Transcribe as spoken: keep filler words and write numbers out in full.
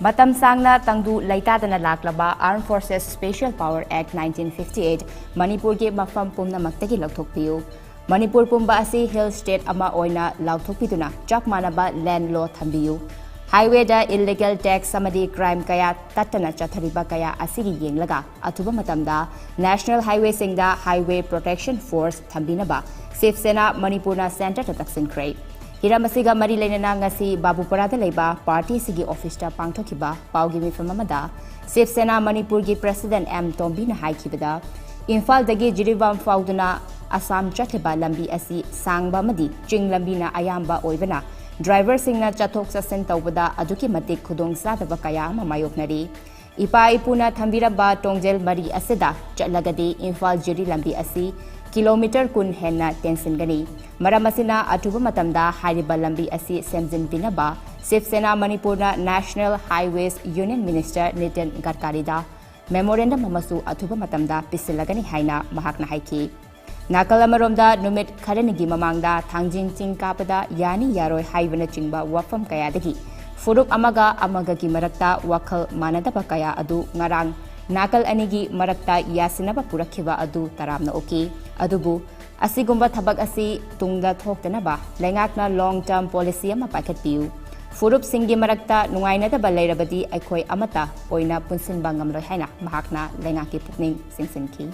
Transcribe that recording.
ꯃꯇꯝ ꯁꯥꯡꯅ ꯇꯪꯗꯨ ꯂꯩꯇꯥꯗꯅ ꯂꯥꯛꯂꯕ Armed Forces Special Power Act nineteen fifty eight ꯃꯅꯤꯄꯨꯔꯒꯤ ꯃꯐꯝ ꯄꯨꯝꯅꯃꯛꯇꯒꯤ ꯂꯧꯊꯣꯛꯄꯤꯌꯨ꯫ ꯃꯅꯤꯄꯨꯔ ꯄꯨꯝꯕ ꯑꯁꯤ ꯍꯤꯜ ꯁ꯭ꯇꯦꯠ ꯑꯃ ꯑꯣꯏꯅ ꯂꯥꯎꯊꯣꯛꯄꯤꯗꯨꯅ ꯆꯞ ꯃꯥꯟꯅꯕ ꯂꯦꯟ ꯂꯣ ꯊꯝꯕꯤꯌꯨ꯫ ꯍꯥꯏꯋꯦꯗ ꯏꯜꯂꯤꯒꯦꯜ ꯇꯦꯛꯁ ꯑꯃꯗꯤ ꯀ꯭ꯔꯥꯏꯝ ꯀꯌꯥ ꯇꯠꯇꯅ ꯆꯠꯊꯔꯤꯕ ꯀꯌꯥ ꯑꯁꯤꯒꯤ ꯌꯦꯡꯂꯒ ꯑꯊꯨꯕ ꯃꯇꯝꯗ ꯅꯦꯁꯅꯦꯜ ꯍꯥꯏꯋꯦꯁꯤꯡꯗ ꯍꯥꯏꯋꯦ ꯄ꯭ꯔꯣꯇꯦꯛꯁꯟ ꯐꯣꯔꯁ ꯊꯝꯕꯤꯅꯕ ꯁꯤꯕ ꯁꯦꯅꯥ ꯃꯅꯤꯄꯨꯔꯅ ꯁꯦꯟꯇꯔꯗ ꯇꯛꯁꯤꯟꯈ꯭ꯔꯦ꯫ ꯍꯤꯔꯝ ꯑꯁꯤꯒ ꯃꯔꯤ ꯂꯩꯅꯅ ꯉꯁꯤ ꯕꯥꯕꯨꯄꯔꯥꯗ ꯂꯩꯕ ꯄꯥꯔꯇꯤꯁꯤꯒꯤ ꯑꯣꯐꯤꯁꯇ ꯄꯥꯡꯊꯣꯛꯈꯤꯕ ꯄꯥꯎꯒꯤ ꯃꯤꯐꯝ ꯑꯃꯗ ꯁꯤꯕ ꯁꯦꯅꯥ ꯃꯅꯤꯄꯨꯔꯒꯤ ꯄ꯭ꯔꯦꯁꯤꯗꯦꯟ ꯑꯦꯝ ꯇꯣꯝꯕꯤꯅ ꯍꯥꯏꯈꯤꯕꯗ, ꯏꯝꯐꯥꯜꯗꯒꯤ ꯖꯤꯔꯤꯕꯥꯝ ꯐꯥꯎꯗꯨꯅ ꯑꯁꯥꯝ ꯆꯠꯂꯤꯕ ꯂꯝꯕꯤ ꯑꯁꯤ ꯁꯥꯡꯕ ꯑꯃꯗꯤ ꯆꯤꯡ ꯂꯝꯕꯤꯅ ꯑꯌꯥꯝꯕ ꯑꯣꯏꯕꯅ ꯗ꯭ꯔꯥꯏꯚꯔꯁꯤꯡꯅ ꯆꯠꯊꯣꯛ ꯆꯠꯁꯤꯟ ꯇꯧꯕꯗ ꯑꯗꯨꯛꯀꯤ ꯃꯇꯤꯛ ꯈꯨꯗꯣꯡꯆꯥꯗꯕ ꯀꯌꯥ ꯑꯃ ꯃꯥꯌꯣꯛꯅꯔꯤ꯫ ꯏꯄꯥ ꯏꯄꯨꯅ ꯊꯝꯕꯤꯔꯝꯕ ꯇꯣꯡꯖꯦꯜ ꯃꯔꯤ ꯑꯁꯤꯗ ꯆꯠꯂꯒꯗꯤ ꯏꯝꯐꯥꯜ ꯖꯤꯔꯤ ꯂꯝꯕꯤ ꯑꯁꯤ ꯀꯤꯂꯣꯃꯤꯇꯔ ꯀꯨꯟ ꯍꯦꯟꯅ ꯇꯦꯟꯁꯤꯟꯒꯅꯤ꯫ ꯃꯔꯝ ꯑꯁꯤꯅ ꯑꯊꯨꯕ ꯃꯇꯝꯗ ꯍꯥꯏꯔꯤꯕ ꯂꯝꯕꯤ ꯑꯁꯤ ꯁꯦꯝꯖꯤꯟꯕꯤꯅꯕ ꯁꯤꯕ ꯁꯦꯅꯥ ꯃꯅꯤꯄꯨꯔꯅ national ꯍꯥꯏꯋꯦꯁ union minister Nitin ꯒꯗꯀꯥꯔꯤꯗ memorandum ꯑꯃꯁꯨ ꯑꯊꯨꯕ ꯃꯇꯝꯗ ꯄꯤꯁꯤꯜꯂꯒꯅꯤ ꯍꯥꯏꯅ ꯃꯍꯥꯛꯅ ꯍꯥꯏꯈꯤ꯫ ꯅꯥꯀꯜ ꯑꯃꯔꯣꯝꯗ, ꯅꯨꯃꯤꯠ ꯈꯔꯅꯤꯒꯤ ꯃꯃꯥꯡꯗ ꯊꯥꯡꯖꯤꯡ ꯆꯤꯡ ꯀꯥꯕꯗ ꯌꯥꯅꯤ ꯌꯥꯔꯣꯏ ꯍꯥꯏꯕꯅꯆꯤꯡꯕ ꯋꯥꯐꯝ ꯀꯌꯥꯗꯒꯤ ꯐꯨꯔꯨꯞ ꯑꯃꯒ ꯑꯃꯒꯒꯤ ꯃꯔꯛꯇ ꯋꯥꯈꯜ ꯃꯥꯟꯅꯗꯕ ꯀꯌꯥ ꯑꯗꯨ ꯉꯔꯥꯡ ꯅꯥꯀꯜ ꯑꯅꯤꯒꯤ ꯃꯔꯛꯇ ꯌꯥꯁꯤꯟꯅꯕ ꯄꯨꯔꯛꯈꯤꯕ ꯑꯗꯨ ꯇꯔꯥꯝꯅ ꯑꯣꯛꯈꯤ꯫ ꯑꯗꯨꯕꯨ ꯑꯁꯤꯒꯨꯝꯕ ꯊꯕꯛ ꯑꯁꯤ ꯇꯨꯡꯗ ꯊꯣꯛꯇꯅꯕ ꯂꯩꯉꯥꯛꯅ long term policy ꯑꯃ ꯄꯥꯏꯈꯠꯄꯤꯌꯨ꯫ ꯐꯨꯔꯨꯞꯁꯤꯡꯒꯤ ꯃꯔꯛꯇ ꯅꯨꯡꯉꯥꯏꯅꯗꯕ ꯂꯩꯔꯕꯗꯤ ꯑꯩꯈꯣꯏ ꯑꯃꯠꯇ ꯑꯣꯏꯅ ꯄꯨꯟꯁꯤꯟꯕ ꯉꯝꯂꯣꯏ ꯍꯥꯏꯅ ꯃꯍꯥꯛꯅ ꯂꯩꯉꯥꯛꯀꯤ ꯄꯨꯛꯅꯤꯡ ꯆꯤꯡꯁꯤꯟꯈꯤ꯫